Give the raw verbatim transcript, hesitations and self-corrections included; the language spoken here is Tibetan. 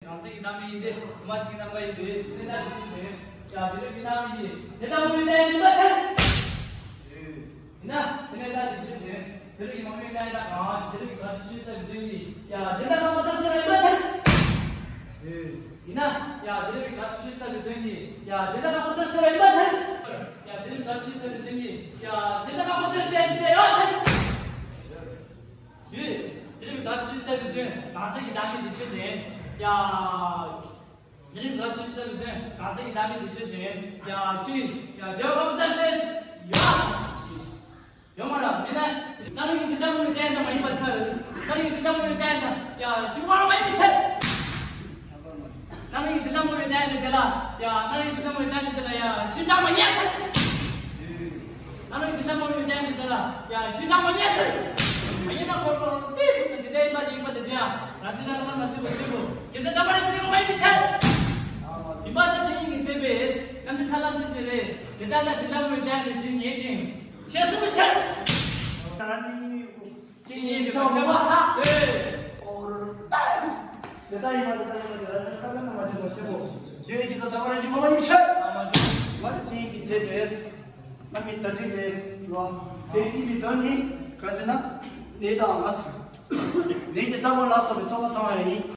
གང་ཟག་གི་རྣམ་སྨིན་ཡིན་ཏེ། དུ་མ་ཕྱིན་གྱི་རྣམ་པ་ཡིན་པས། དེ་ལྟར་དེ་ཕྱིན་ཅི། ཡ། དེ་ལུགས་ཀྱི་རྣམ་སྨིན་ཡིན། དེ་ལྟ་བུ་ཡིན་ཏེ། དེ་ལྟ་བུ་ཡིན་ཏེ། ཡིན་ན། དེ་ལྟར་དེ་ཕྱིན་ཅི། དེ་ལུགས་ཀྱི་མ་སྨིན་པའི་རྣམ་སྨིན་ཡིན་ན་གང་ཞིག་དེ་ལུགས་ཀྱི་ག་ཅི་ཕྱིན་ས་ལུགས་དོན་ནི། ཡ། དེ་ལྟ་ན་མ་ལྟར་སེལ་བ་ཡིན་པ་དེ། ཡིན་ན། ཡ། དེ་ལུགས་ཀྱི་ག་ཅི་ཕྱིན་ས་ལུགས་དོན་ནི། ཡ། དེ་ལྟ་ན་མ་ལྟར་སེལ་བ་ཡིན་པ་དེ། ཡ། དེ་ལུགས་ཀྱི་ག་ཅི་ཕྱིན་ས་ལུགས་དོན་ནི། ཡ། དེ་ལྟ་ན་མ་ལྟར་སེལ་བ་ཡིན་པ་དེ། ཡོད། དེ་ལུགས་ཀྱི་ག་ཅི་ཕྱིན་ས་ལུགས་དོན། གང་ཟག་གི་རྣམ་སྨིན་དེ་ཕྱིན་ཅི། ཡ། དེ་ལུགས་ཀྱི་ག་ཅི་ཕྱིན་ས་ལུགས་དོན། གང་ཟག་གི་རྣམ་སྨིན་དེ་ཕྱིན་ཅི། ཡ། ཁྱོད། ཡ། དེ་བ་མ་ལྟར་སེལ། ཡ། ཡོད་མ་རེད། མེད་ན། རྣམ་སྨིན་དེ་ལྟ་བུ་ཡི་རྟེན་དང་མ་ཡིན་པར་ཐལ། རྣམ་སྨིན་དེ་ལྟ་བུ་ཡི་རྟེན་དང་། ཡ། ཞིབ་པར་མ་ཡིན་པའི་ཕྱིར། རྣམ་སྨིན་དེ་ལྟ་བུ་ཡི་རྟེན་དེ་ལ། ཡ། རྣམ་སྨིན་དེ་ལྟ་བུ་ཡི་རྟེན་དེ་ལ། ཡ། ཞིབ་ཆ་མ་རྙེད་ཐལ། རྣམ་སྨིན་དེ་ལྟ་བུ་ཡི་རྟེན་དེ་ལ། ཡ། ཞིབ་ཆ་མ་རྙེད་ཐལ། མ་རྙེད་ན་ཁོ་ཁོ་རང་དེ་ཡིན་པ་དེ་ཡིན་པ་དེ་ཡིན་པ་དེ་འདྲ། རང་བཞིན་ལ་ལྟ་མ་བྱེད་པ་བྱེད་པོ། དགེ་རྩ་དམ་པ་རེ་ཞིག་ཡོང་བ་ཡིན་པའི་ཕྱིར། ཡིན་པ་དེ་དེ་ཉིད་ཀྱིས་མཚོན་པའི། རྣམ་སྨིན་ཐར་ལམ་ཕྱིན་ཅི་རེད། དེ་ལྟ་ན་དེ་ལྟ་བུའི་རྟེན་དེ་བཞིན་ངེས་ཤིང་། ཞེས་གསུངས་པའི་ཕྱིར། དེ་ཉིད་ཀྱིས་མཚོན་པ་ཐལ། དེ་ལྟ་ཡིན་པ་དེ་ལྟ་ཡིན་པ་དེ་ལ་ཐར་ལམ་མ་བྱེད་པ་བྱེད་པོ། དེ་ཉིད་ཀྱིས་དམ་པ་རེ་ཞིག་ཡོང་བ་ཡིན་པའི་ཕྱིར། མ་དེ་དེ་ཉིད་ཀྱིས་མཚོན་པའི། རྣམ་སྨིན་དར་ཚིགས་ལས་རོ། དེ་སྲིད་པའི་དོན་ནི་ག་ཟེར་ན། ནད་དང་ལ་སོགས། ནད་ཀྱི་ས་བོན་ལ་སོགས་པའི་ཚོགས་པ་ཚང་བ་ཡིན།